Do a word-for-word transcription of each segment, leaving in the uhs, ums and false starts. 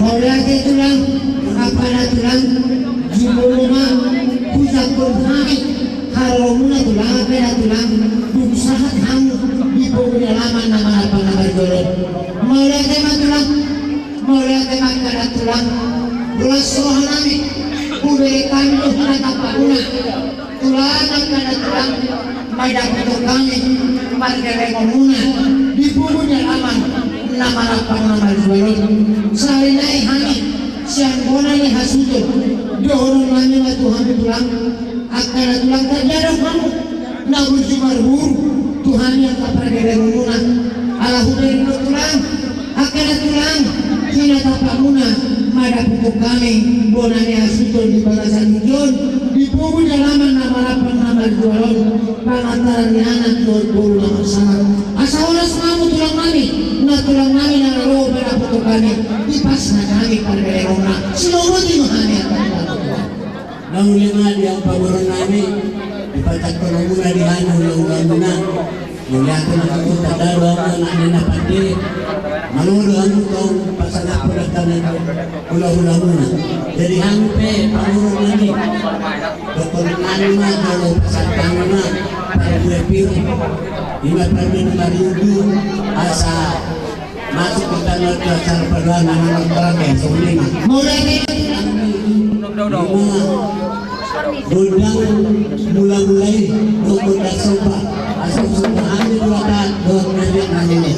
Mauliate tulang, angka na tulang, jumolo ma hujangkon hami haroromuna tulang, angka na tulang, dung sahat hamu di pogu ni alaman na marhampang na marjolo. Mauliate ma tulang. Mauliate ma angka na tulang, las roha nami, hubereng hami do hinatampak muna. Tulang, angka na tulang, ma dapothon hami pargellengonmuna di pogu ni alaman na marhampang na marjolo on. Sahali nai hami sian bona ni hasuhuton, dohonon nami ma tu hamu tulang, angka na tulang, tarjalo hamu na burju marburu tu hami angka pargellengonmuna. Ala hubereng do tulang, angka na tulang, hinatampak muna ma dapothon hami bona ni hasuhuton di bagasan tingki on, di pogu ni alaman na marhampang na marjolo on, pangantaran ni anak dohot boru na marsahat. Asa horas ma hamu tulang nami, na tulang nami na ro ma dapothon hami, dipasahat hami pargellengonmuna. Sinobot i ma hami angka tulang. Na uli ma di hamu pamoruon nami, dipatangkon hamuna di hami hulahulamuna. Mauliate ma tutu, tanda do hamu anak ni na pande. Malo do hamu tong pasangaphon angka na hulahulamuna. Jadi hamu pe pamoruon nami, dohonon nami ma jolo pasahat hami ma parbue pir, i ma parbue na marludu, asa masuk hita tu acara pardomuan na manang terakhir songon i ma. Mauliate. Ima gondang mulamula i, gondang somba. Asa somba hami dua ta, dua menit na ini.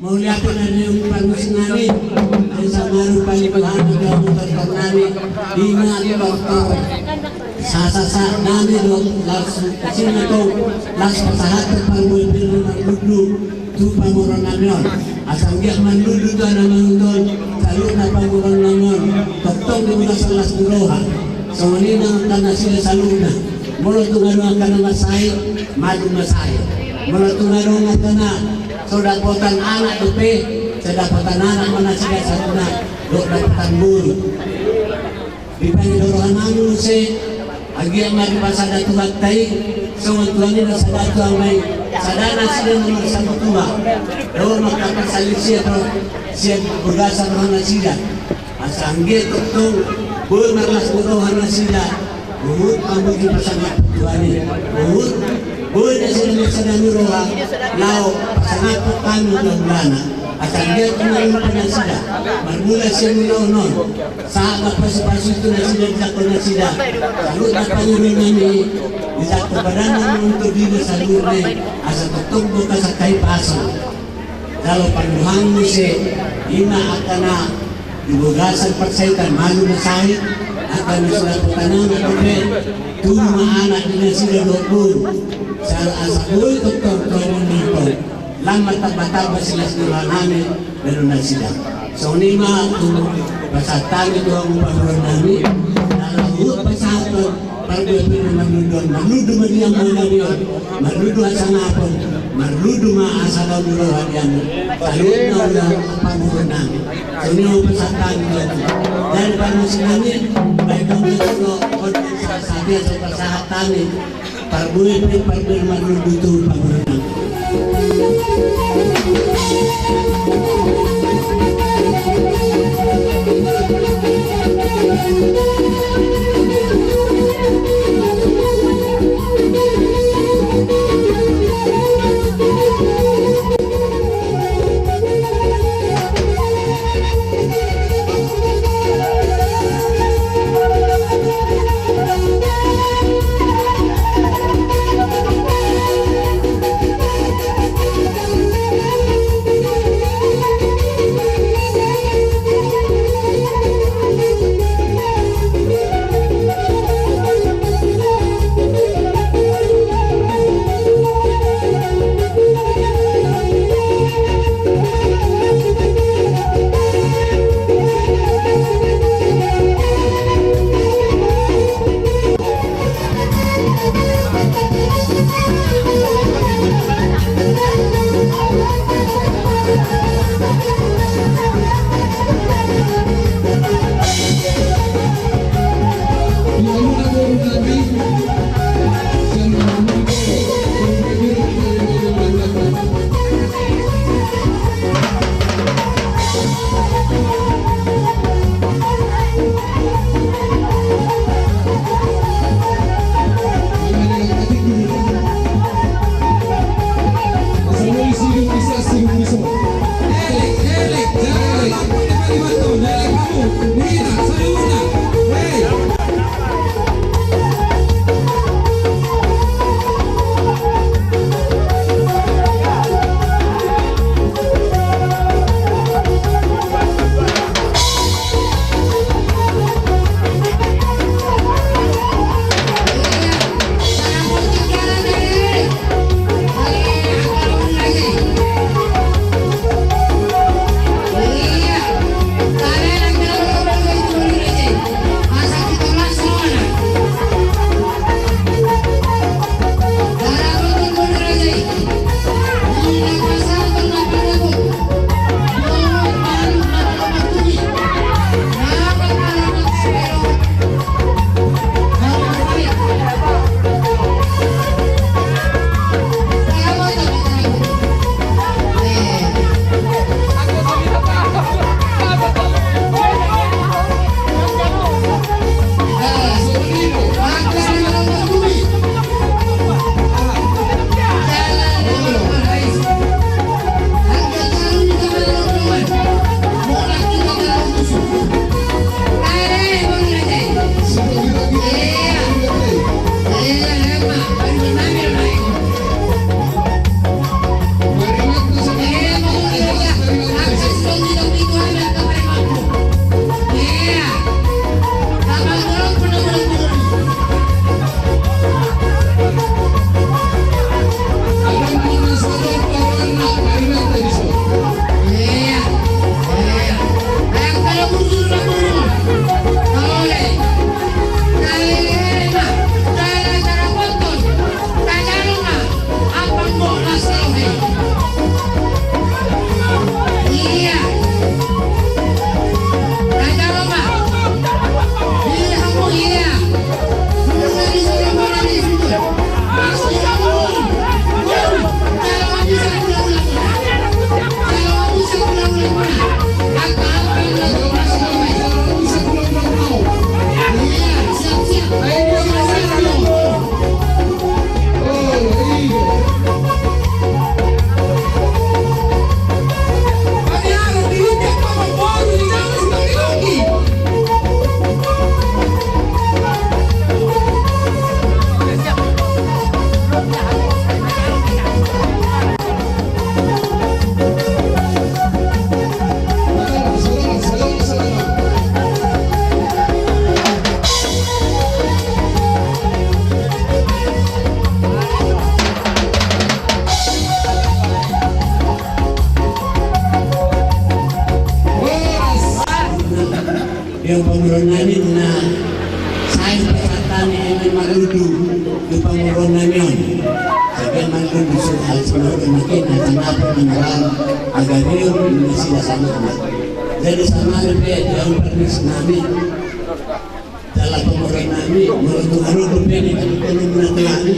Mauliate ma di hamu parmusik nami, asa marupani Tuhan di hamu tortor nami, ima tortor sahat-sahat nami do, las sinatong, las pasahathon parbue pir na marludu tu pamoruon nami on. Asa anggiat marludu tu anak manguton, saluhutna pamoruon nami on, tongtong di bagasan las ni roha. Songon i nang angka nasida saluhutna. Molo tung adong angka na marsahit, maju marsahit. Molo tung adong angka na so dapotan anak dope, so dapotan anak ma nasida saluhutna, dohot dapotan boru. Dipangido roha nami muse, anggiat ma dipasada Tuhanta i, songon tua ni na sada tu ama i, sada nasida na marsatua. Dohot ma angka parsalisian dohot sian bagasan roha nasida. Asa anggiat tongtong boi marlas ni roha nasida, huhut pamuji pasangaphon Tuhan i, huhut boi nasida marsada ni roha laho pasangaphon hami hulahulana. Asa anggiat tung na lupa nasida, marmula sian ulaon on, sahat ma pasupasu tu nasida, dijangkon nasida saluhutna pangidoan nami i, dijangkon badanna ma on tu diri saluhutna i, asa tongtong boi pasahat hahipason. Jalo pandohan muse, ima angka na di bagasan parsahiton maju marsahit, angka na so dapotan anak dope, tubu ma anak di nasida dohot boru. Jalo asa boi tongtong tu adopan ni tong, lam martamba-tamba silas ni roha nami dohot nasida. Songon i ma tu pasahat nami tu hamu pamoruon nami, na laho huhut pasahathon parbue pir na marludu on, marludu ma di hamu hami on, marludu hasangapon, marludu ma asa laho di roha di hamu saluhutna pamoruon nami. Songon i ma pasahat nami tu hamu. Jadi parmusik nami, baen hamu do on, sahat-sahat i, so pasahat nami parbue pir, parbue na marludu tu pamoruon nami. Pamoruon nami na sai pasahat hami, eme marlundu di pamoruon nami on. Sagan marlundu so hal semakin makin na tanape manjual agarium di sila sama. Jadi sama pe daun permis nami. Dalam pamoruon nami, marlundu-lundu pe di pamoruon nami.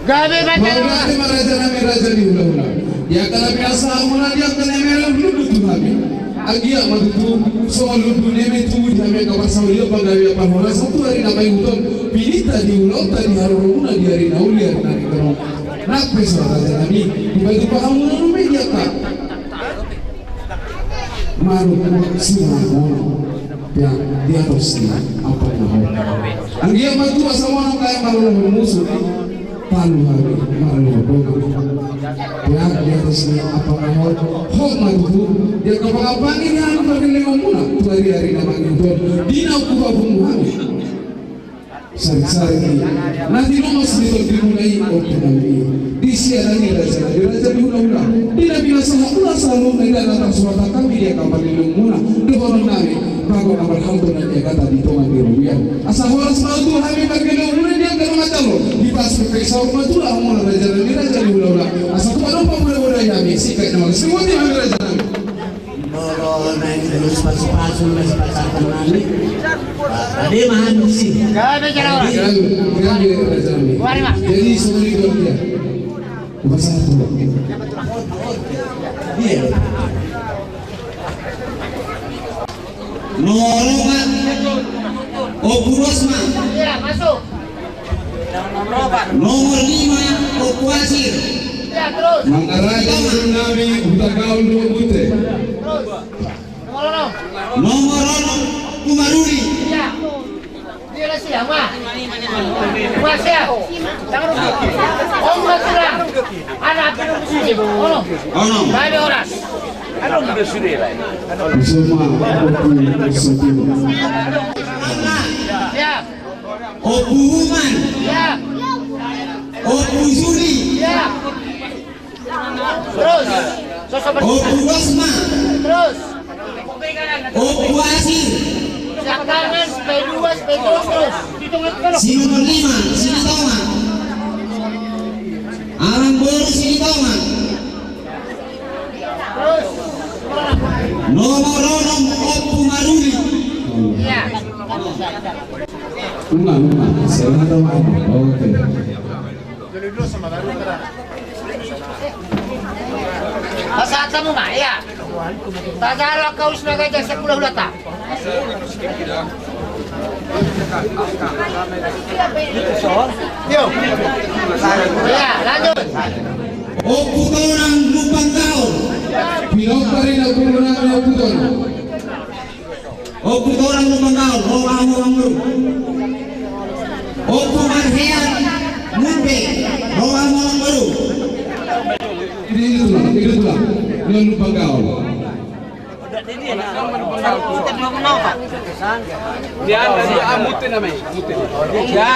Gabe ma. Mauliate ma raja nami, raja ni hulahula. Di angka na pinasahat muna di angka na melo, lundu tu hami. Anggiat ma tutu songon lundu ni eme tubu di hami angka parsaulian, panggabean, parhorasan tu ari na mangihut on, pinillit di ulaonta di haroro muna di ari na uli, ari na uli. Nang pe so raja nami, dipajumpang hamu na rumiang di angka maruk sumangkon. Ia, di atas ni apa na ho. Anggiat ma tutu asa molo hami marlolo musu, talu hami marlolo dongan. Ia, di atas ni apa na ho. Ho ma tutu, ia, kapangapangi ni hami pargellengon muna tu ari-ari na mangihut on, di na hupapungu hami. Sari-sari ni na tinongos ni tondimuna i, ompunami i. Di sian nami raja, di raja ni hulahula, di na pinasahat muna saluhutna, di na tarsurat hami di angka parlindungan muna. Dohonon nami, bagot na marhalto na niagatan di tonga ni robean. Asa horas ma tutu hami pargellengon muna di angka na manjalo. Di pas pe saur matua muna raja nami, raja ni hulahula. Asa tupa dompak muna bodai hami, singkat na horas. Singkat hami raja nami. Molo naeng terus pasu-pasu, masih pacaran nami. Ade mahan bisi. Gabe jarawan. Gabe, gabe, gabe. Jadi, semua itu dia. Bahasa apa? Iya. Nomor opat, Ompu Rosma. Iya, masuk. Nomor lima, Ompu Asir. Iya, terus. Mangaraja nami, Hutagaol dua Bute. Terus. Nomor onom. Nomor onom, Ompu Maruli. Iya. Dia lah siapa? Mas ya. Jangan rugi. Om Mas Tulang. Anak. Onom. Onom. Gabe horas. Bisa ma, Ompu Sotino. Siap. Ompu Uman. Siap. Ompu Juli. Siap. Terus. Ompu Rosma. Terus. Ompu Asir. Siap tangan, supaya dua, supaya terus, terus. Si nomor lima, Silitonga. Amangboru Silitonga. Nomor onom, Ompu Maruli. Iya. Uma, uma. Selamat malam. Oke. Pasahat hamu ma, iya. Tajalo angka ulos na ganjang sian hulahulanta. Iya, lanjut. Ompu Tonang Lumban Gaol. Pinompar i na guru nami Ompu Tonang. Ompu Tonang Lumban Gaol, ro ma hamu amangboru. Ompu Marhean Munte, ro ma hamu amangboru. Ini, ini tulang, ini tulang. Ini Lumban Gaol. Dia, dia, ah, Munte namanya, Munte. Dia,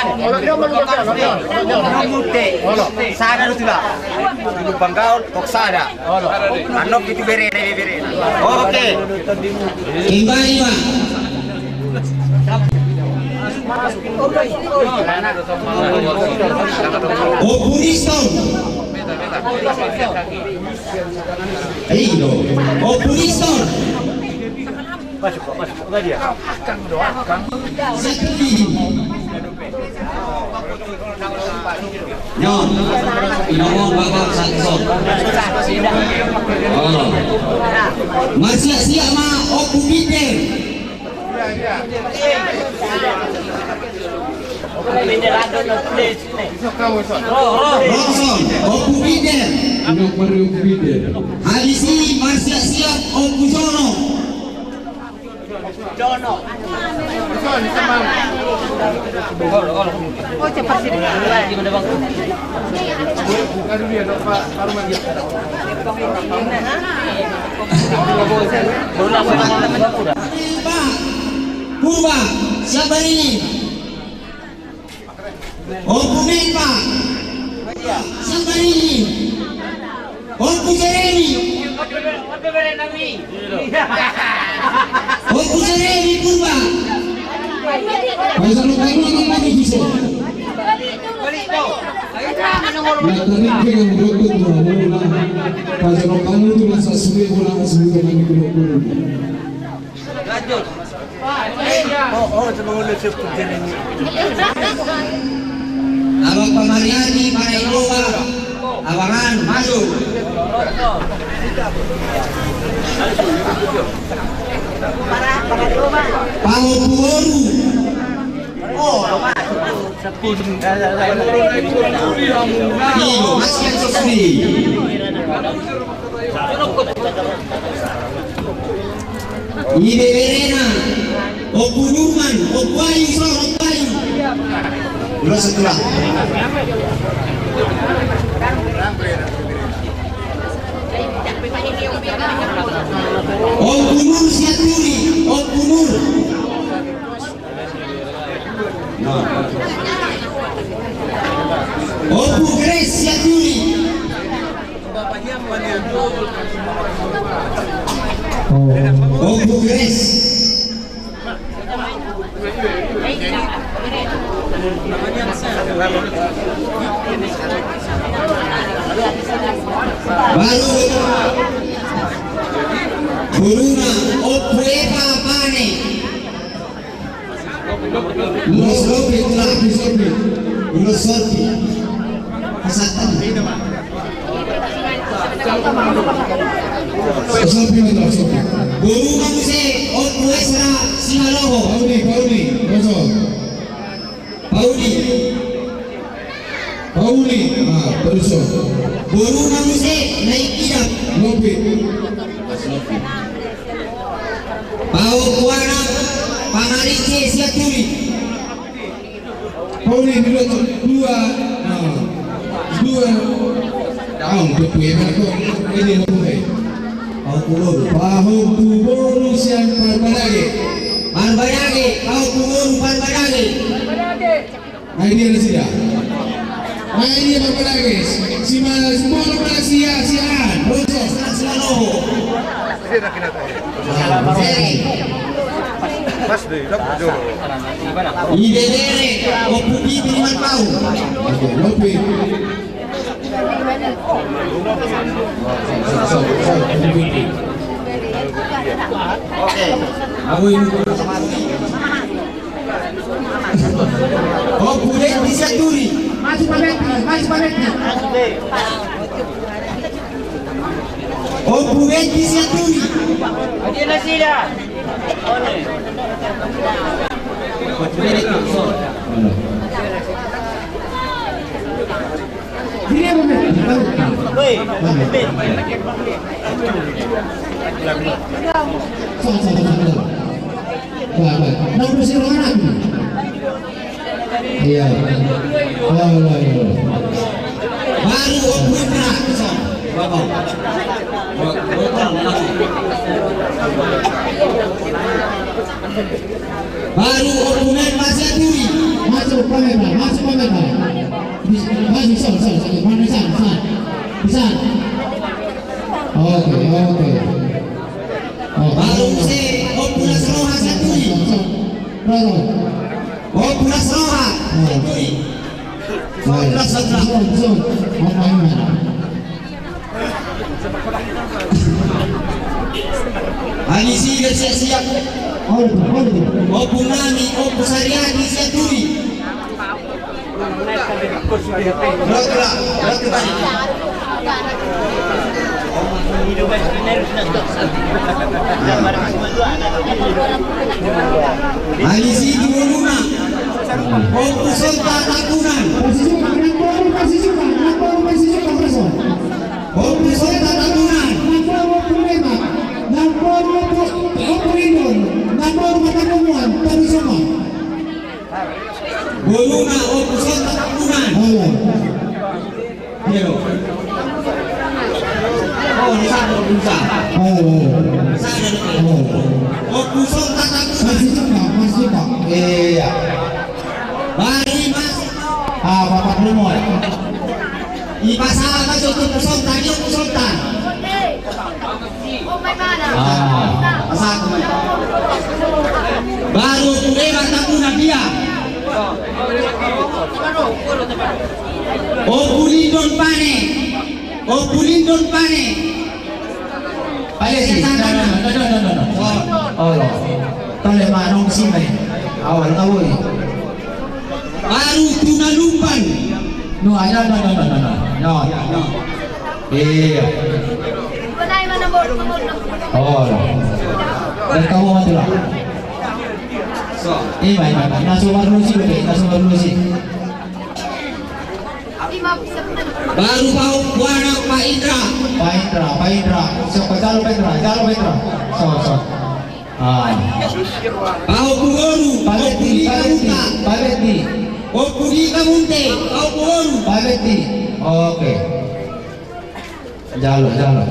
Munte. Sada do tulang. Lumban Gaol, pok sada. Annon pitu bere, lima bere. Oke. Kembali, Pak. Ompu Riston. Iyo. Ompu Riston. Masuk, masuk. Enggak dia. Nyo, inongong bakal satu. Oh. Marsiap-siap ma Ompu Peter. Rongson, Ompu Peter. Habis i marsiap-siap Ompu Jono. Purba, siap barini. Ompu Mepa. Siap barini. Ompu Jeremi. Ompu Jeremi. Pajanon hamu ma di son. Na tarik pe nang dohot tu hamuna. Pajanon hamu tu na sasue bola sasue na di kolok-kolok. Abang Pamariani, Panahi Loa, Abang Anu, masuk. Pahompu boru. Iyo, masuk, masuk. Ibeberena, Ompu Nurman, Ompu Ayu, so, Ompu Ayu. Ulas sebelah. Ompu Nur Sianturi, Ompu Nur. Ompu Grace Sianturi. Ompu Grace. Baru boruna Ompu Eva Pane. Ulos lobi, ulos lobi, ulos lobi. Kasatan. Ulos lobi, ulos lobi. Boruna muse, Ompu Esra Sihaloho. Pauli, Pauli, ulos lobi. Pauli. Pauli, ah, terus. Boruna muse, Nai Kidap. Lobi. Pahompu anak, Pamarince Sianturi. Pauli, dua, dua, ah, dua. Daun, betul ya, betul. Ini, betul ya. Pahompu boru. Pahompu boru sian Parbadage. Parbadage, pahompu boru Parbadage. Ai dia nasida. Ai dia Parbadage. Si ma-, si Molo ma si A, si Aan. Rojo. Pas deh, dapat jolo. Ibebere, Ompu Pipi Marpau. Oke, Ompu Pipi. Oke. Ompu Denti Sianturi. Maju, Pak Denti, maju, Pak Denti. Ompu Denti Sianturi. Hadir nasida. Iya. Iya, iya, iya. Baru Ompu Indra. Baru Ompu Indra, masuk, Pak Indra, masuk, Pak Indra. Bisa, bisa, bisa, bisa. Mana, bisa, bisa. Bisa. Oke, oke. Baru muse Ompu Nasroha Sianturi. Ompu Nasroha Sianturi. Ompu Nasroha. Alisi, siap-siap. Ompu nami, Ompu Sariadi Sianturi. Alisi di Boruna. Ompu Sonta Tambunan. Pasisuka, nang boru pasisuka, nang boru pasisuka, pasisuka. Ompu Sonta Tambunan. Nang boru Ompu Lemak, nang boru Ompu, Ompu Indon, nang boru Matapunguan, pasisuka. Boruna Ompu Sonta Tambunan. Halo. Halo. Oh, di sana, di sana. Halo. Di sana, di sana. Halo. Ompu Sonta Tambunan. Masih cepat, masih cepat. Iya. Mari, Mas. Ah, Bapak Brumon. Ipasahat ma jo tu Ompu Sonta, di Ompu Sonta. Ah, pasahat ma. Baru tu Dewa Tambunan dia. Ompu Lindon Pane. Ompu Lindon Pane. Pale si. No, no, no, no. Olo. Tole ma nong si me. Awal kau i. Baru tu na lumban. No, no, no. No, no. Iya. Olo. Dan kamu mati lah. Ima, ima, ima. Na so marlusi, na so marlusi. Baru pahompu anak Pak Indra. Pak Indra, Pak Indra. Siapa? Jalo Pak Indra, jalo Pak Indra. So, so. Ah. Pahompu boru. Pak Betti, Pak Betti, Pak Betti. Ompu Dika Munte, pahompu boru. Pak Betti. Oke. Jalo, jalo.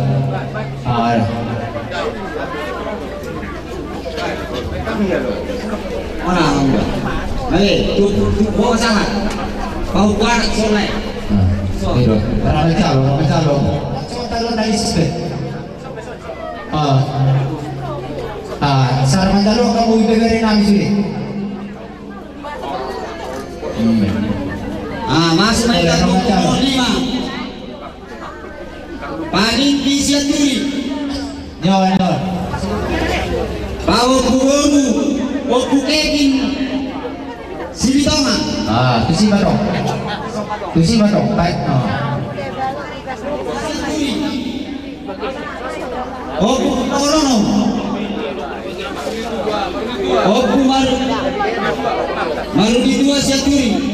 Ah, ya. Mana, mana? Ale, tu, tu, bawa sahat. Pahompu anak sonai. Ah, so. Itu. Rame jalo, rame jalo. Coba taruh dari sini. Ah. Ah, sar manjalo kamu ibeberenami sini. Hmm. Ah, masuk mai ka nomor lima. Paling di Sianturi. Nyo, nyo. Pahompu boru, Ompu Kevin Silitonga. Ah, tusi ma dong. Tusi ma dong. Baik. Ah. Ompu Korono. Ompu Mar-, Maruditua Sianturi.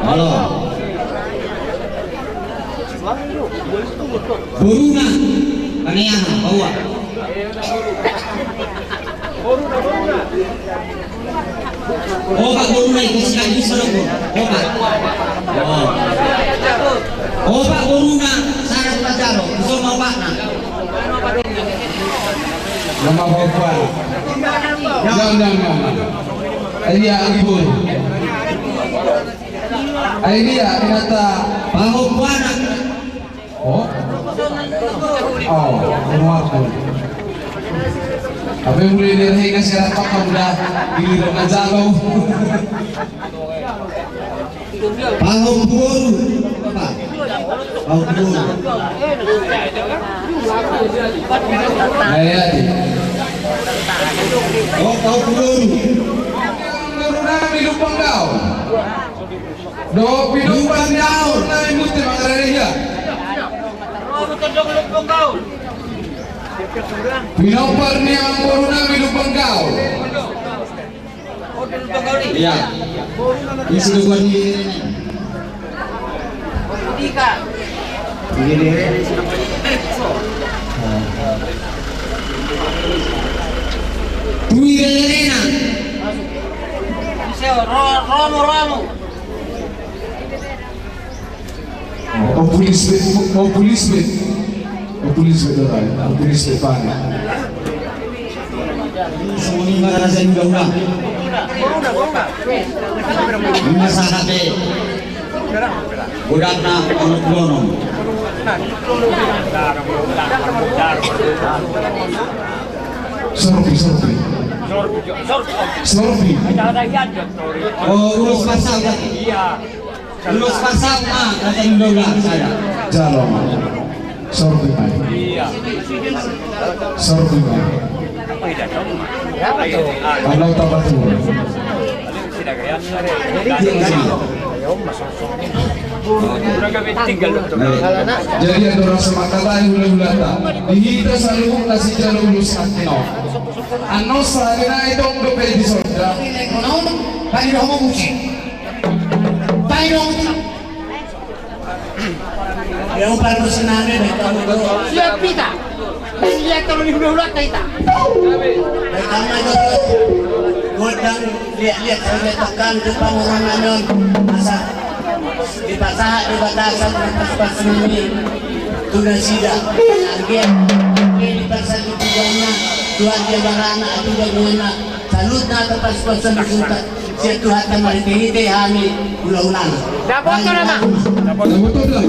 Halo. Boruna. Paneahan, bawa. Opat boruna, itu sekali bisa dong, opat. Oh. Opat boruna, syarat pajalo, bisa mau opat, nah. Nama bapak. Jangan, jangan, jangan. Iya, Ibu. Ai dia, ternyata. Pahompu anak. Oh? Oh, rumahku. Apa yang boleh dia hingga saya tak tahu dah. Ini rumah jalo. Pahompu boru. Apa? Pahompu boru. Nah, ya, di. Oh, pahompu boru. Boru nami Lumban Gaol. Dohot pinompar ni amangboru nami Muste Mangarareja. Pinompar ni amangboru nami Lumban Gaol. Iya. Isi do buat ni. Tui Lelena. Ro-, Romo, Romo. Oh, Ompu Lisbeth, Ompu Lisbeth. Ompu Lisbeth, Ompu Lisbeth, Pak. Songon i ma raja ni hulahula. Ima sahat be. Godangna ono tu lonom. Sorbi, sorbi. Sorbi. Oh, ulos pasal tadi. Ulos pasal ma, kata Indonesia. Jalo. Sorbi ma. Iya. Sorbi ma. Apa itu? Anau tabatu. Jadi andorang so mangkatai hulahulanta, di hita saluhutna sijalo ulos anteno. Annon sahali nai tong dope di sorga. Tadi dah mau musik. Baik dong. Ya, umpar musim nane deh, kamu dulu. Siap kita. Lihat kalau di hulahulanta hita. Baik, kamu itu. Godang, lihat-lihat, sampai tekan, depan orang name on. Masa. Dipasahat Debata saluhut pasupasu ni i tu nasida. Anggiat angka dipasahat tu Tuhan na, Tuhan dia barana, atu dia muana. Saluhutna tarpasupasu ni suta. Sian Tuhanta marhitehite hami hulahulana. Dapot do nama. Dapot do.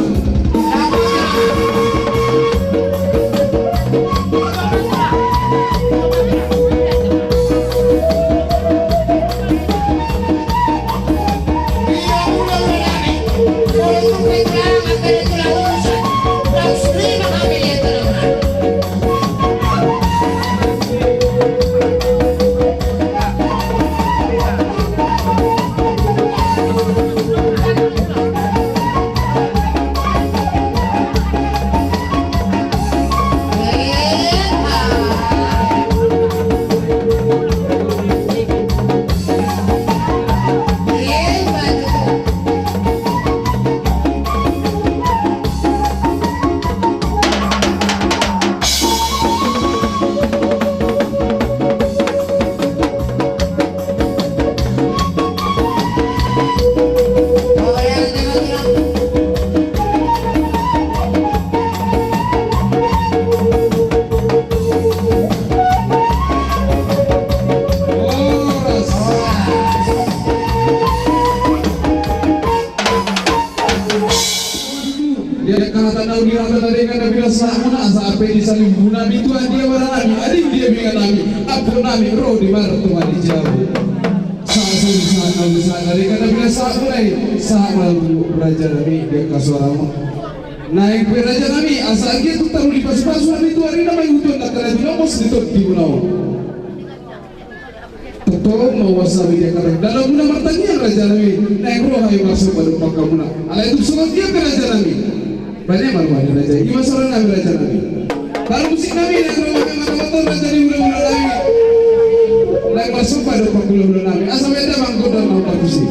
Dia kata nau di rata tadi kan nabi rasa muna asa ape di salim muna di tuan dia barani ading dia bingan nami apo nami ro di mar tuan di jauh. Sa sa sa nau di sa tadi kan nabi rasa muna i sa malu raja nami dia kasuaramu. Naeng pe raja nami asa anggiat tu taru di pasupasu nami tu ari nama ihuton na kena di lomos di tot di muna on. Totong ma uasa media karek dalam muna martangiang raja nami naeng ro hayu masuk baru pakamuna. Alai tu songon dia pe raja nami. Bane maruani raja i ima sora nami raja nami. Baru musik nami naeng ro hayu mata mata raja di muna muna nami. Naeng masuk baru pakula muna nami asa beda manggoda mau pakusi.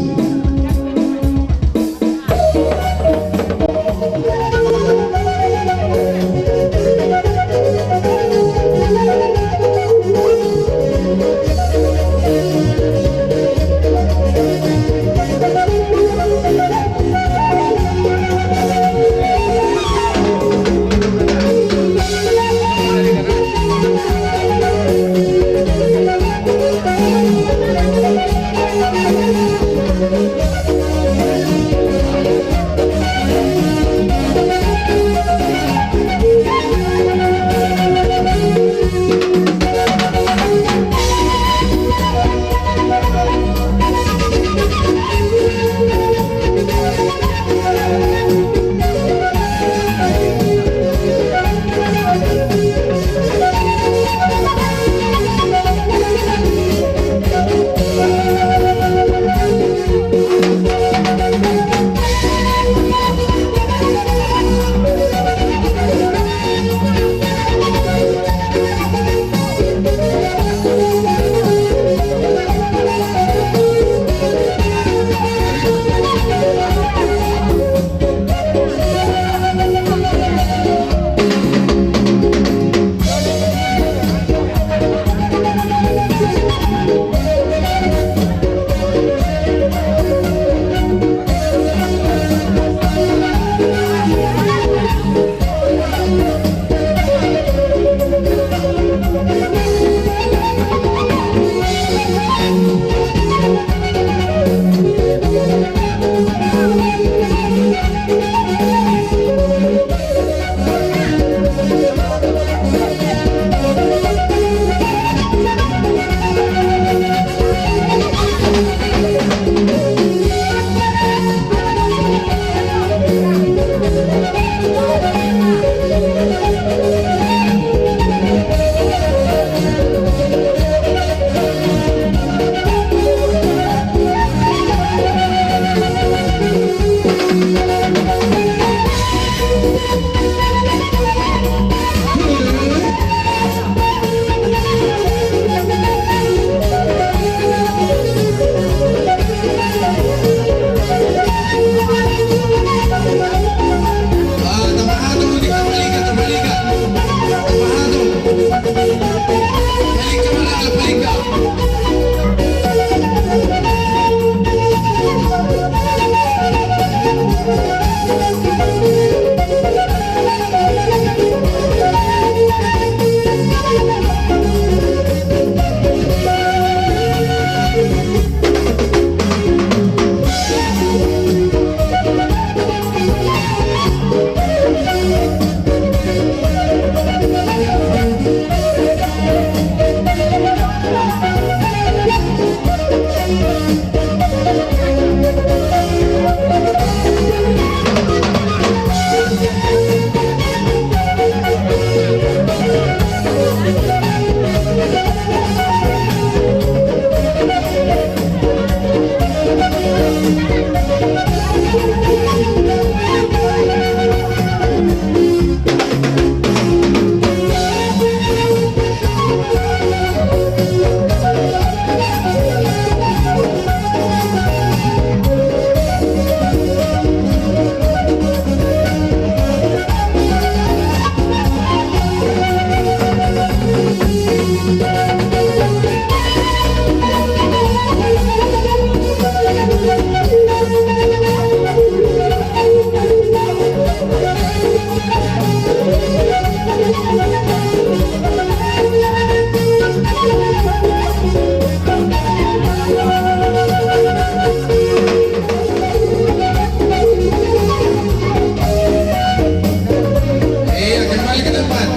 Iya, kembali ke tempat.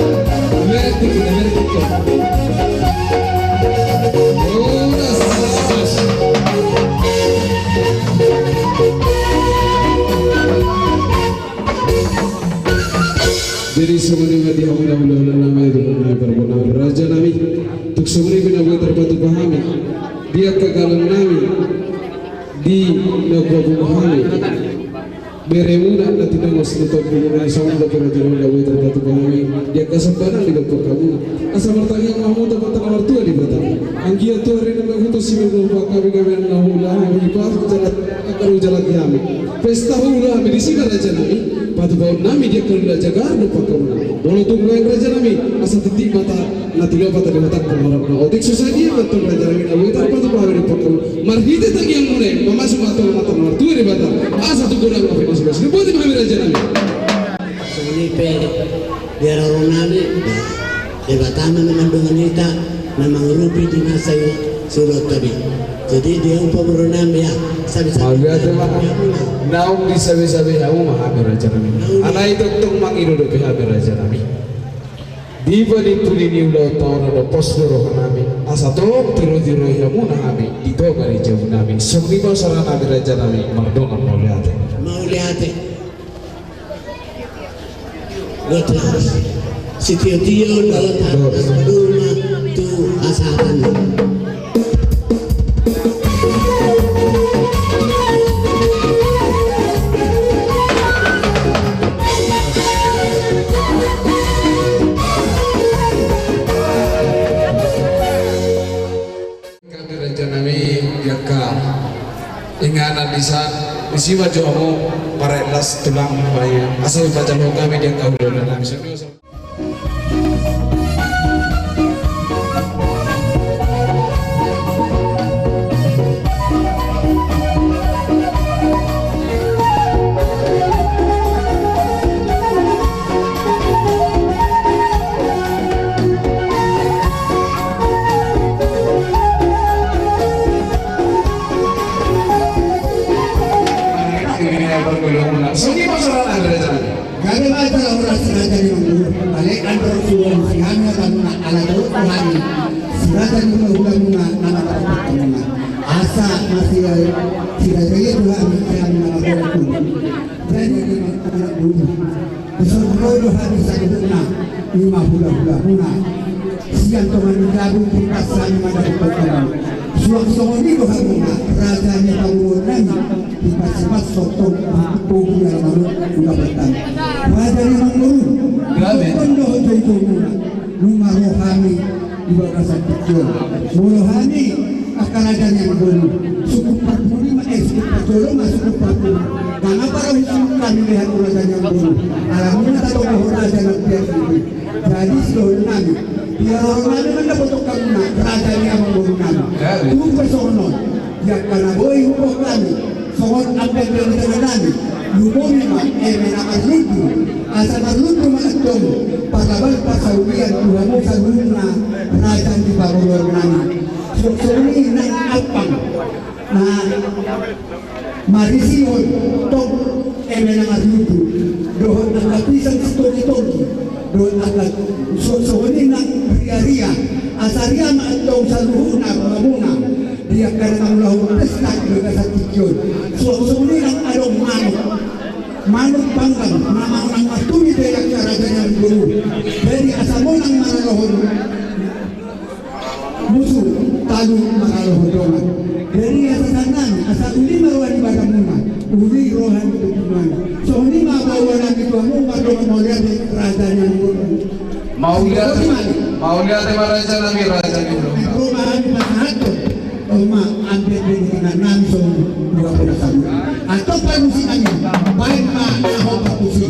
Berhenti, kita berhenti. Udah, selamat. Jadi songon i ma di hamu na hulahula nami, di hamu na parboru nami, raja nami. Tung songon i pe na boi tarpatupa hami di angka galang nami, di na boi hami. Beremuna na tinangos ni tombimuna, songon i dope raja nami, na boi tarpatupa hami di angka somba nang di bapakkamuna. Asa martangiang ma hamu tu Amanta na martua Debata. Anggiat tu ari na mangihut on, simago hami gabe na hula hami, pajalan angka ro jalan hami. Pesta hula hami disi ma raja nami, patupaon nami di angka ulaon jagar dohot pangkauna. Molo tung baen raja nami, asa tintin ma hata na tilopa, tadi hata pangharapna. Otik so sadia ma antong raja nami, na boi tarpatupa hami dohot pangkauna. Marhite tangiangmuna i, pamasuk ma antong Amanta na martua Debata. Asa tung godang ma hami na sulas. Dibotima hami raja nami. Songon i pe di haroro nami, Debata ma na mandongani hita, na mangurupi di masa i, surat tadi. Jadi di hamu parboru nami, ya, sabe-sabe. Mauliate ma. Naung disabe-sabe hamu ma hami raja nami. Naung. Alai tongtong mangido dope hami raja nami. Di pudi-pudi ni ulaonta on, asa pos do roha nami, asa tong tiro-tiroi hamuna hami di tonga ni jabu nami. Songon i ma sahat nami raja nami, mardongan mauliate. Mauliate. Sitio-tio dohot hata na maduma tu hasahatanna. Hami raja nami di angka inganan disi, disi ma jo hamu maraek las tulang, asa hupajalohon hami di angka hulahula nami. Gabe ma jala horas raja ni amangboru, ale andor suan si hami atamuna ala tolu hami si raja ni hulahula muna nama tarpatupa muna. Asa masirajai tu hami si hami nama tarpatupa. Jadi di amangboru. Dison ro do hami saluhutna, i ma hulahula muna. Sian tonga ni jabu, di pas hami mandapothon hamu. Suang songon i do hamuna, raja ni pamoruon nami, di pas-pas sontong, di pogu ni alaman on, di dapotan. Raja ni amangboru, gabe. Sontong do hujou-joumuna, nunga ro hami, di bagasan tingki on. Molo hami, angka raja ni amangboru. Suku parpudi ma, eh, suku parjolo ma, suku parpudi. Nang apa ro suku hami lehan raja ni amangboru. Ala muna tatopa ho raja nang piak i. Jadi sidohon nami. Di haroro nami mandapothon hamuna, raja ni amangboru nami. Jadi. Tung pe songon on. Di angka na boi huboan hami. Songon ambiang-ambiang ni tangan nami. Lumobi ma, eme na marlundu. Asa marlundu ma antong. Parlabal parsaulian tu hamu saluhutna raja ni pamoruon nami. Songon i nang ampang na marisihon tong eme na marlundu dohot angka pisang sitonggi-tonggi dohot angka so-, songon i nang ria-ria. Asa ria ma antong saluhutna hamuna di angka na mangulahon pesta di bagasan tingki on. Songon i nang adong manuk, manuk panggang na manang martumi di angka raja ni amangboru. Jadi asa monang maralohon musu, talu maralohon dongan. Jadi asa sannang, asa uli ma roha ni bata Uli roha ni tujuan. Songon i ma baoa nami tu hamu, mardongan mauliate raja ni hamu. Mauliate, mauliate ma raja nami, raja ni hamu. Roma hami pasahathon. Roma ambil di tangan nami songon dua puluh tahun. Atau panusi nami. Baik ma na ho panusi.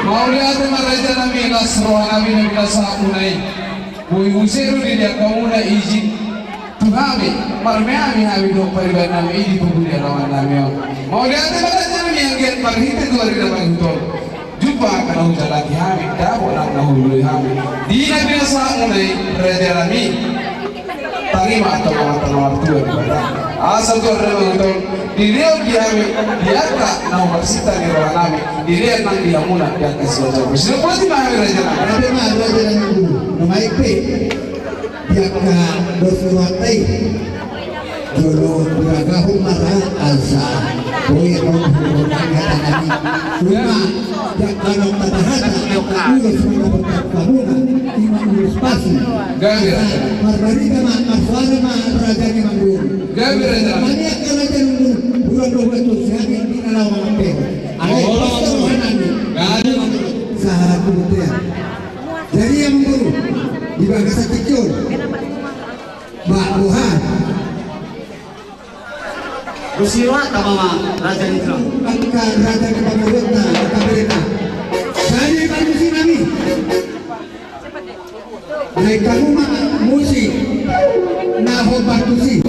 Mauliate ma raja nami, las roha nami na pinasahat muna i. Boi muse do dilean hamuna izin tu hami, marmeami hami dohot pariban nami i di tubu ni alaman nami on. Mauliate ma raja nami, anggiat marhite tu ari na pangihuton jumpa angka na hujalaki hami, dapot nang na hulului hami di na pinasahat muna i raja nami. Tarima tu Amanta na martua Debata. Asa tu ari na pangihuton dilehon di hami, di angka na humarsinta ni roha nami, dilehon nang di hamuna di angka siajar. Silopoti ma hami raja nami. Raja nami, raja nami, na maek pe di angka dos ni rohanta i. Jolo huragahon ma ra asa boi ro huragahon hata nami. Cuma jak kanok tata hata ulos ma na berkat hamuna, ima ulos pasu. Gabe raja. Marbarita ma, marsuara ma raja ni Mangguru. Gabe raja. Maniak ke raja ni Mangguru, bulan dua belas tu siaga di na lawan pe. Ale, oh, pas roha nami. Gabe Mangguru. Sahat tu butea. Jadi ya Mangguru, di bagasan tingki on. Bah, Tuhan. Bosiro angka mama raja ni Tuhan. Angka raja ni Tuhan, angka berita. Jadi, Pak Musi nami. Naik kamu mah musi. Nah, hobar tusi.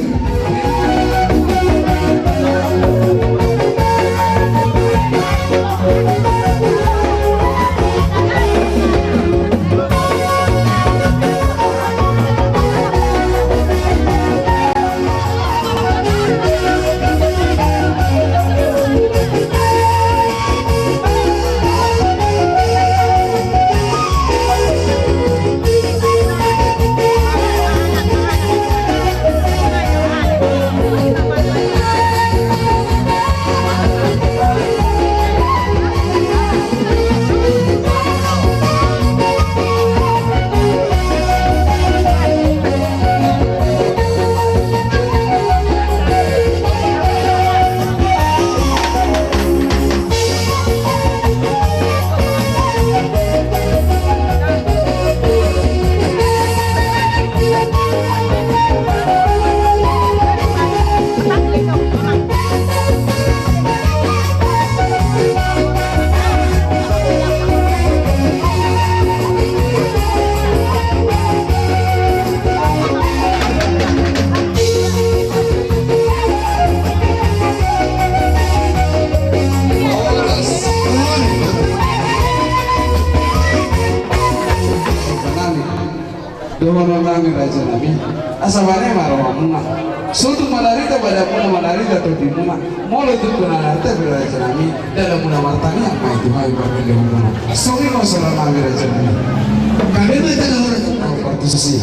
Dohonon nami raja nami, asa bane ma rohamuna. Sotung manarita badanmuna, manarita tondimuna. Molo tung tu na marhite pe raja nami, dalanmuna martangiang ma i tu hami parpindahanmuna. Songon i ma sora nami raja nami. Gabe ma jala horas. Au partusi.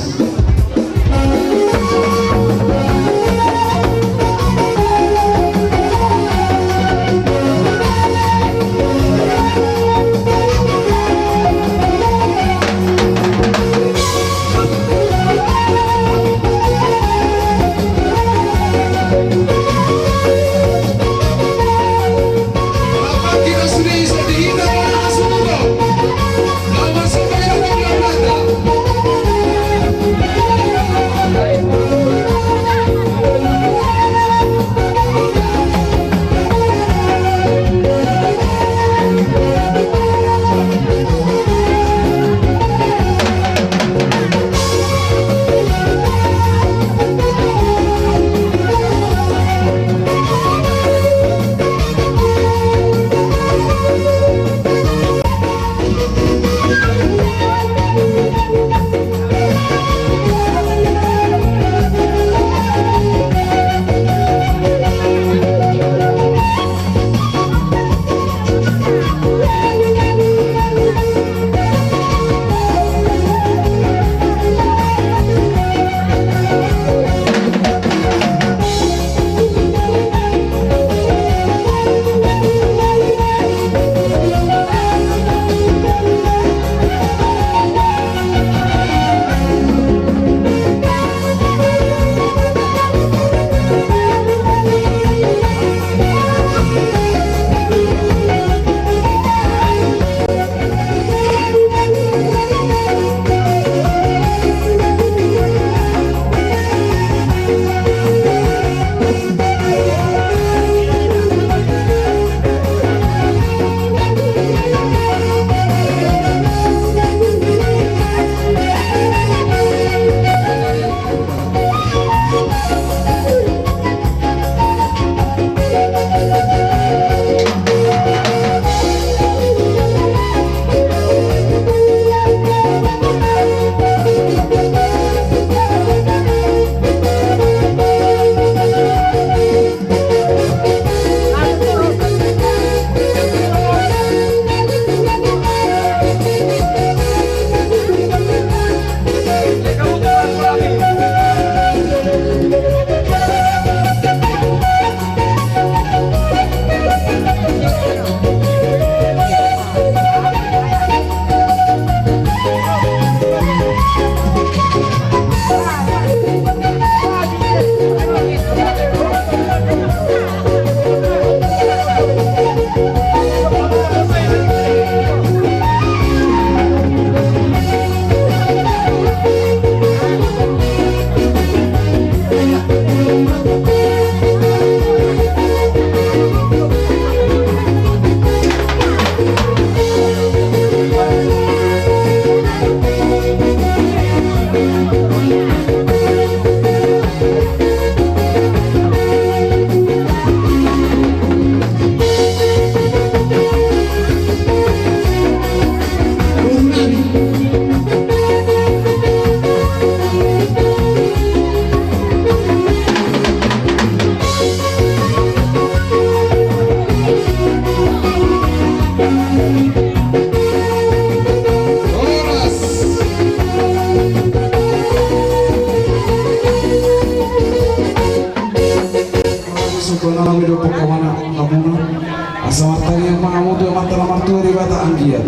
Debata anggiat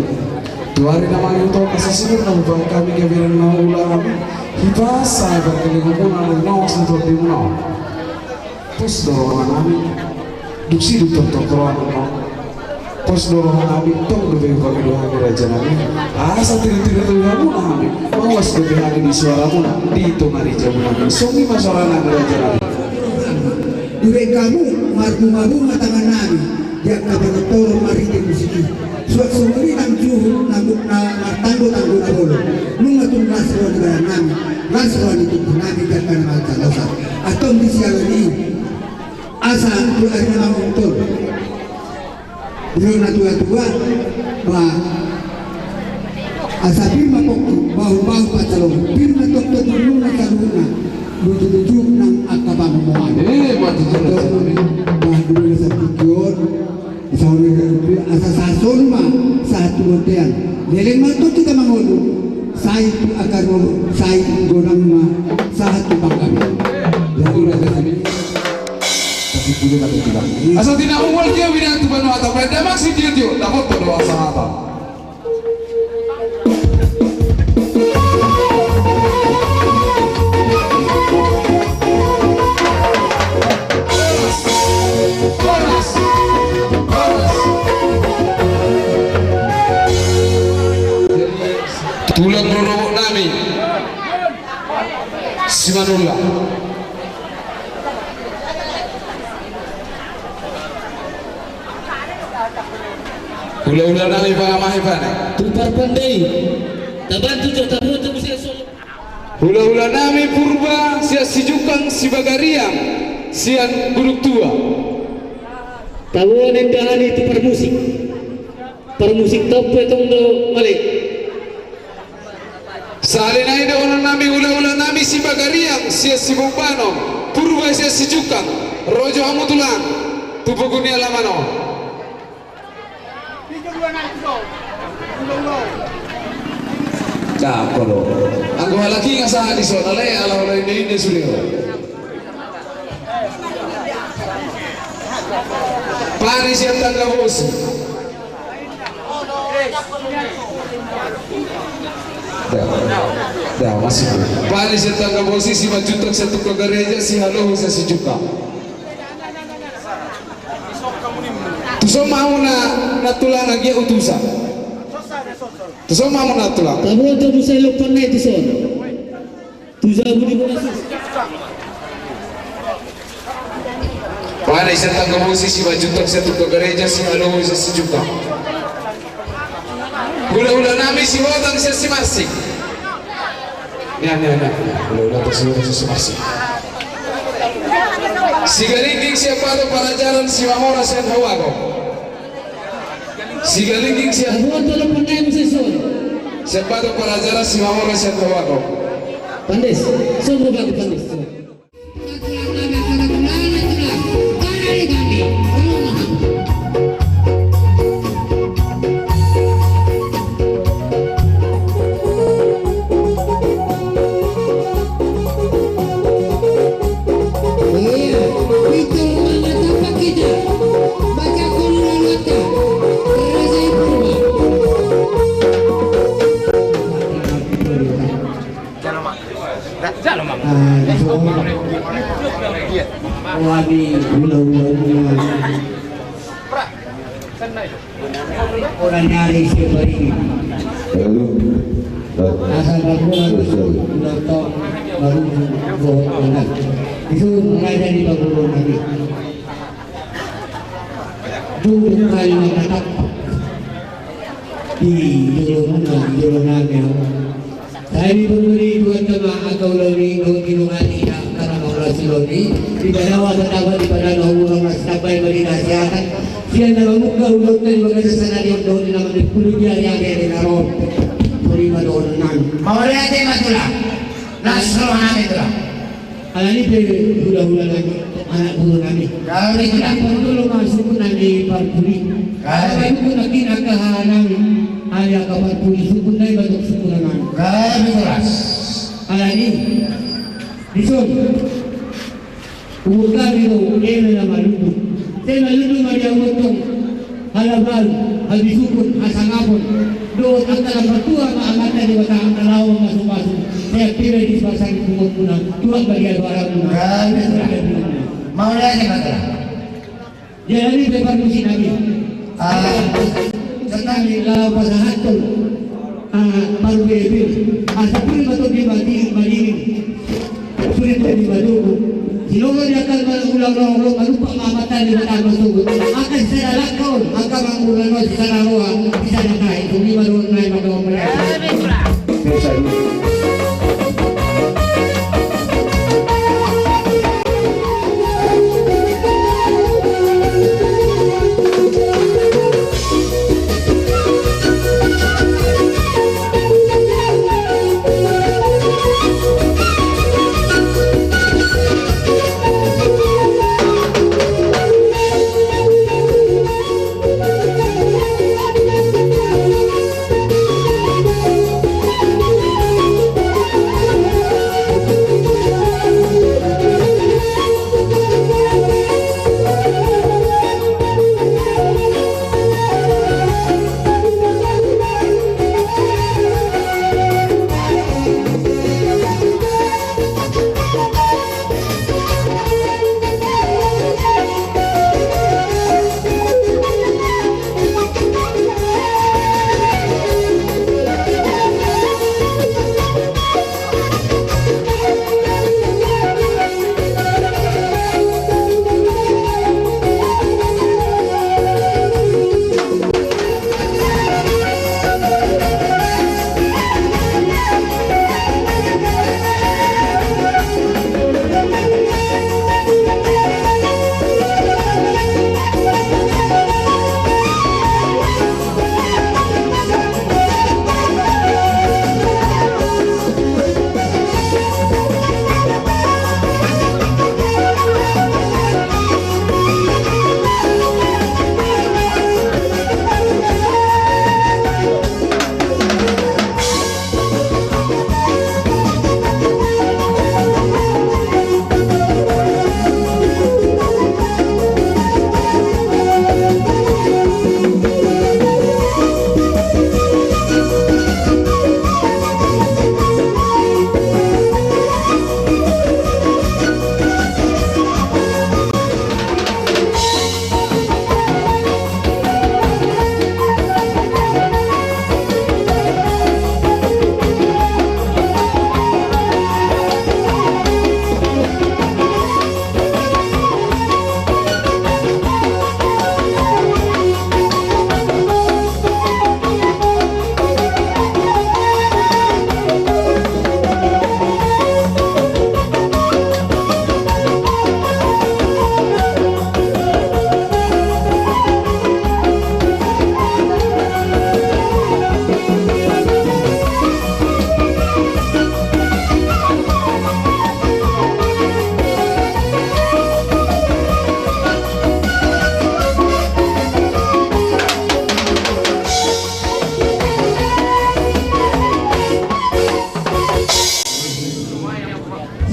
tu ari na mangihut on, asa sumurung ma hami gabe na ulaon hami, hipas sae parkelengon muna na di naung sinator di muna on. Pos do roha nami, dung sidung tongtong roha nami. Pos do roha nami, tong dope hupangido hami raja nami. Asa tiru-tiru tu hamuna hami, mauas dope hami di suara muna di tonga ni jabu nami. Songon i ma suara nami raja nami. Di bengkamu marbunga-bunga tangan nami, di angka panontoron marhite musik i. Suat songon i nang juhut na martanggo-tanggo na bolon. Nunga tung las roha ni badan nami, las roha ni tubuh nami di angka na martanggo sa. Antong di sialan i, asa tu ari na mangihut on. Didok na tua-tua, ba, asa pir ma pongki, bahu-bahu pansalongan, pir ma tongtong umurna saluhutna, luju-luju nang angka pamomoan. Eh, mati jelas. Ba, dulu na sapikion, sauri, asa sasolu ma, sahat tu bontean. Leleng ma tong hita mangolu, sai tu angka na olo, sai godang ma, sahat tu panggabean. Jadi, raja nami. Asa tina ungol dia bina tu banua, tapi ada maksud dia dia dapat berdoa sahata. Tulang rorobot nami Simanullang. Hula-hula nami pangamahi pane. Tu parpande i. Tabantu jo tabuat jo muse solo. Hula-hula nami Purba sian Sijukang, Sibagariang sian Gunung Tua. Tabuat indahan i tu parmusik. Parmusik tompu tong do male. Sahali nai dohonon nami hula-hula nami Sibagariang sian Sibombanon, Purba sian Sijukang, ro jo hamu tulang tu pogu ni alaman on. Cakko do. Anggo halak i nga sahat dison, alai ala hula inde-inde sude on. Pari sian Tanggabosi. Da, da, masih. Pari sian Tanggabosi, Simanjuntak sian Tungka Gareja, Sihaloho sian Sijukang. Tuson ma hamu na tulang anggia utusan. Tuson ma hamu na tulang. Taboto muse lompan nai tuson. Tu jabu ni bola sus. Pari sian Tanggabosi, Simanjuntak sian Tungka Gareja, Sihaloho sian Sijukang. Hula-hula nami Sihotang sian Simarsik. Nia, nia, nia. Hula-hula nami Sihotang sian Simarsik. Sigalingging sian Batok Parajaran, Simamora sian Hau Ago. Sigalingging sian. Abu atau lo pandai muse son. Sian Batok Parajaran, Simamora sian Hau Ago. Pandes, son lo bagu pandes. Orang nyari siapa ini? Asal bagus, udah tau, baru buat orang. Itu mulai dari bagus lagi. Duduk kali matatak di jolo muna, di jolo nami. Sai dibungkuri Tuhan tama angka ulaon i dohot inongan i, karena maulas ulaon i. Di padawa tatawa, di padawa umur na sitambai ma di na siakan. Sian na mamungka ulaon na di bagasan sadari on dohot di na mamungka di ari-ari na ro. Terima dohononnami. Mauliate ma tulang. Las rohanami tulang. Alani pe hula-hula nami, anak boru nami. Gabe tulang. Parjolo ma sungkun nami parpudi. Gabe. Sungkun nami angka haha nami, alai angka parpudi sungkun nai batok sungkun nami. Gabe tulang. Alani. Dison. Umur kami do, eme na malundu. Te malundu ma dia untong. Halabalu, habisuhon, hasangapon, dohot angka na martua ma Amanta Debata, angka laho mamasu-masu, sai pira di parsangit punguanmuna, tuat ma di adoaranmuna. Gabe. Mauliate ma, Tulang. Jadi, pe parmusiknami. Ah. Jadi, laho pasahathon. Ah, paru bebir. Asa pir ma tondi madingin. Sude tondi madomu. Sinoro ni angka na ulang-ulang, malumpak ma Amanta Debata marsogot. Angka sisada langkon, angka mangurano sisada roha, sisada tahi. Songon i ma dohonon nai, mardongan mauliate.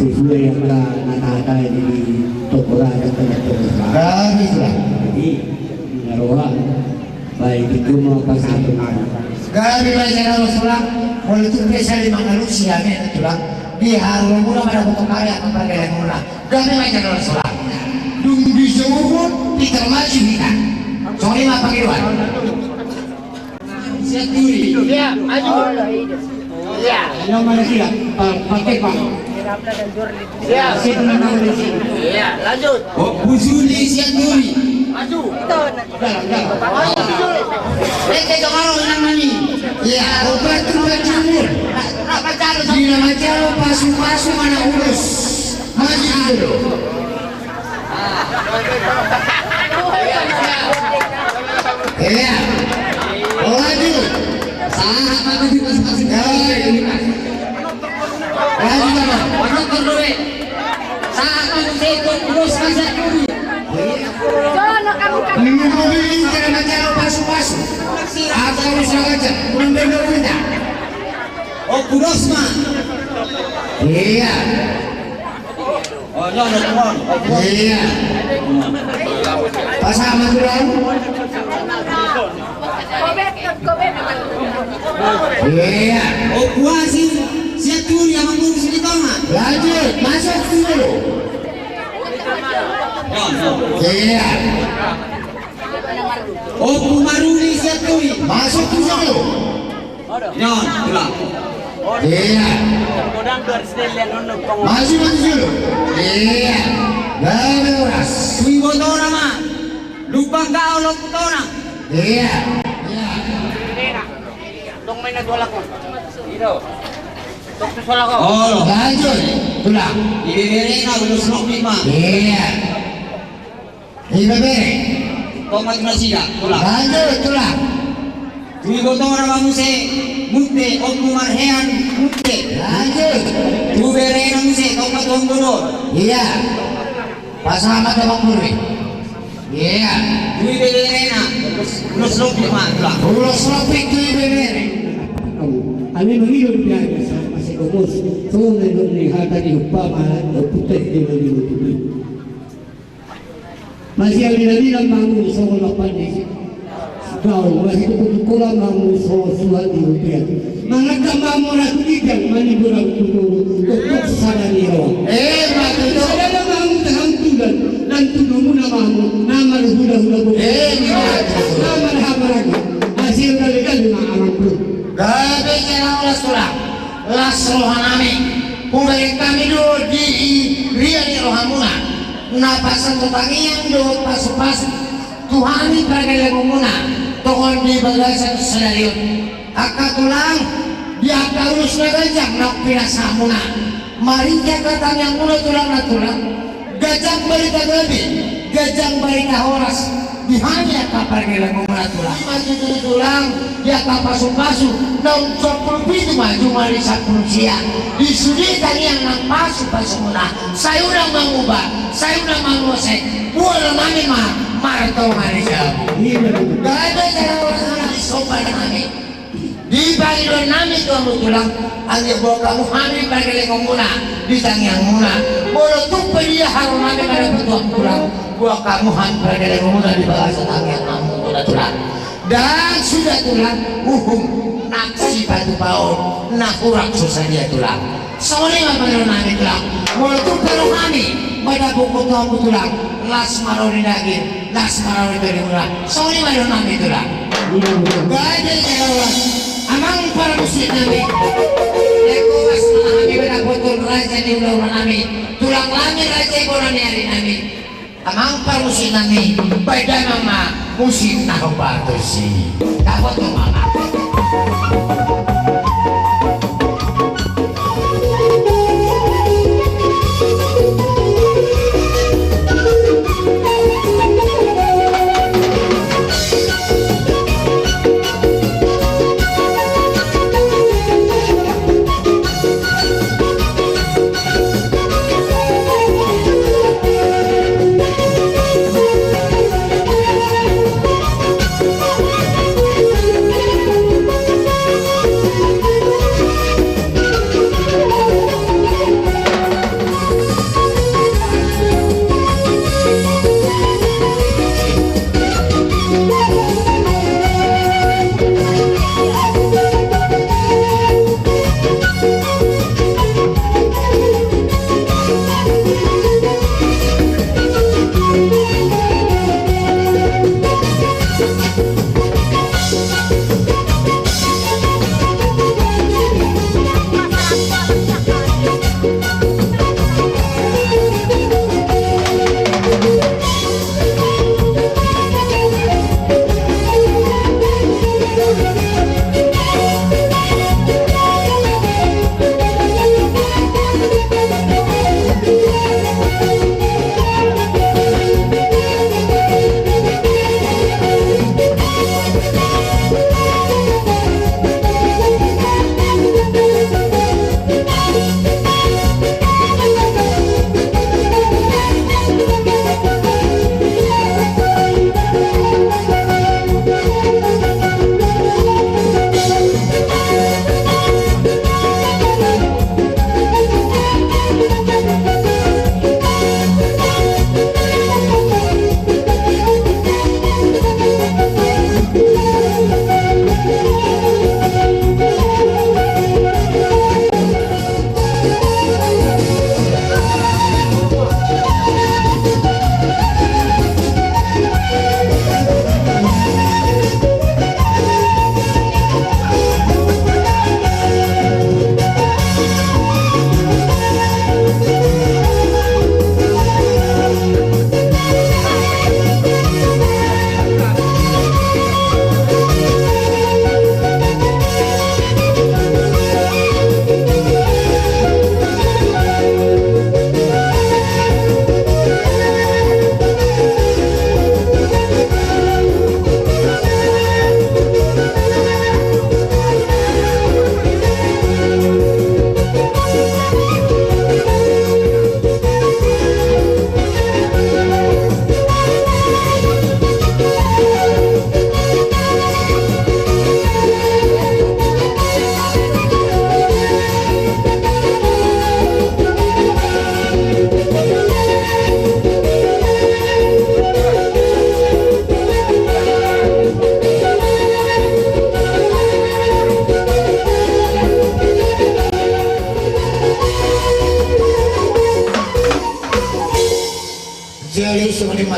Sesuai angka na tahatahon di topora dan teman-teman. Gabe, Tulang. Jadi, na roha, baik itu mau pasangan. Gabe, baik, ya, Tulang. Molo tung pe sali mangalusi, ya, Tulang. Di haru muna pada butuh karya, apa karya muna. Gabe, baik, ya, Tulang. Dung bisa urut, kita maju kita. Songon i ma pangidoan. Siap, Duri. Siap, maju. Iya. Yang mana siap? Pak, pakai, Pak. Siap. Siap, mana siap? Iya, lanjut. Oh, Bu Suli, siap, Duri. Maju. Jalan, jalan. Maju, Bu Suli. Rete, Jomaro, Inang Nami. Iya, obat, obat, jumur. Di nama jalo, pasu-pasu, mana urus. Maju, Duri. Iya. Oh, lanjut. Sahat ma tutu masing-masing. Lanjut, Bang. Sahat ma tutu, terus masing-masing. Ini mobil ini jangan macam pasu-pasu. Atau usaha aja, belum dengar berita. Oh, kudos, Bang. Iya. Iya. Pasahat ma tulang. Iya. Ompu Asi Sianturi, Amang Boru Silitonga. Lanjut, masuk dulu. Iya. Ompu Maruli Sianturi. Masuk dulu. Yon, tulang. Iya. Masuk, masuk dulu. Iya. Baru ras. Iboto nama. Lupa kau lo kutona. Iya. Iya. Tong main na tualak ko. Ido. Tong tu soalak ko. Oh, lanjut. Tulang. Ibeberena ulos lopi ma. Iya. Ibebere. Tong ma tu nasida, tulang. Lanjut, tulang. Tu ibotona ma muse, Munte, Ompu Marhean, Munte. Lanjut. Tu berena muse, tong ma tu Ompu Dor. Iya. Pasahat ma tu Ompu Dor. Iya. Tu ibeberena, ulos lopi ma, tulang. Ulos lopi tu ibebere. Ami mangido di pihak masa, masa gomos. Songon na nidok ni hata ni umpama, Ompu Dor, di mangido tu. Masial mina-mina ma hamu songon lapan ni gaol, masitungkol-tungkolan ma hamu songon suhat ni huria. Manangkap ma hamu ratu ginjang, manimburan tu toru, toktok sada ni roha. Eh, ma tutu. Sada ma hamu tahan tulan, dan tudu muna ma hamu, na marhula-hula boru. Eh, ma tutu. Na marhaha-maranggi, hasil dali-dali ma amang tu. Gabe jala horas tulang, las roha nami, hubaen hami do di ria ni roha muna. Na pasahat tangiang dohot pasu-pasu tu hami pargellengon muna, tongon di bagasan sadari on. Angka tulang, di angka ulos na ganjang naung pinasahat muna. Maringan angka tangiang muna tulang na tulang. Ganjang barita gabe, ganjang barita horas. Di hami angka pargellengon muna tulang. Ima tutu tulang, di angka pasu-pasu, naung sampulu pitu ma jumadi sampulu sia. Di sude tangiang nang pasu-pasu muna. Sai unang manguba, sai unang mangose. Boha do nami ma, martonga ni jabu. Ima tutu. Gabe jala horas nami, somba nami. Di pangidoan nami tu hamu tulang, anggiat boan hamu hami pargellengon muna, di tangiang muna. Molo tung pe dia haru nami mandapothon tulang, boan hamu hami pargellengon muna di bagasan tangiang muna tulang. Dan suda tulang, uhum, nang sipatupaon, na hurang so sadia tulang. Songon i ma pangidoan nami tulang. Molo tung pe ro hami mandapothon hamu tulang, las ma ro di daging, las ma ro di tulang. Songon i ma pangidoan nami tulang. Gabe jala horas. Amang parmusik nami. Lengkomas ma hami mandapothon raja ni ulaon nami. Tulang nami raja i bona ni ari nami. Amang parmusik nami, baen damang ma musik na hombar tusi. Dapot ma, amang.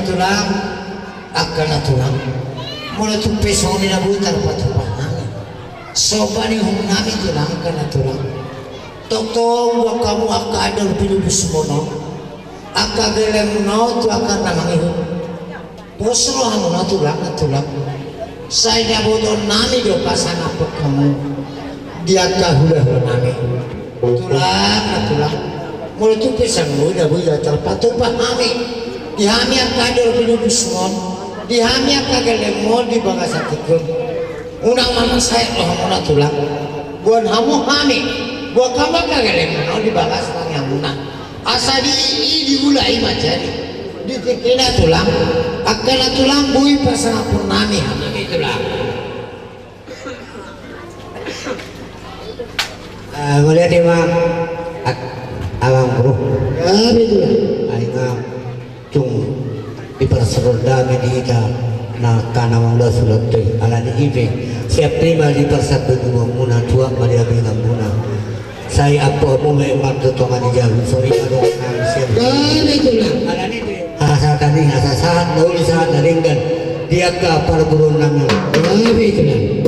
Tulang, angka na tulang. Molo tung pe songon i na boi tarpatupa hami. Somba ni uhum nami tulang, angka na tulang. Tongtong buat hamu angka andor pilipusmon on, angka gelengmon on tu angka na mangihut. Pos rohamuna tulang, angka tulang. Sai na botoon nami do pasangaphon hamu di angka hulahula nami. Tulang, angka tulang. Molo tung pe songon i na boi tarpatupa hami. Di hami angka andor pilipusmon, di hami angka gelengmon di bagasan tingki on. Unang ma masahat rohamuna tulang. Boan hamu hami, boan hamu angka gelengmon on di bagas tangiangmuna. Asa di i diula i ma jadi. Di tingkina tulang, angka na tulang boi pasangaphon nami hami tulang. Ah, mauliate ma, amang guru. Gabe tulang. Ai ma. Tung diparsadai ma di hita na angka na mangula sulap i, alani i pe siap pe ma diparsadai gumamuna, tuat ma di abinganmuna. Sai ampu hamu ma i martonga ni jabu, songon i ma dongan nami siap. Gabe tulang. Alani i pe asa sahat nami, asa sahat na uli, sahat na denggan di angka parboruon nami. Gabe tulang.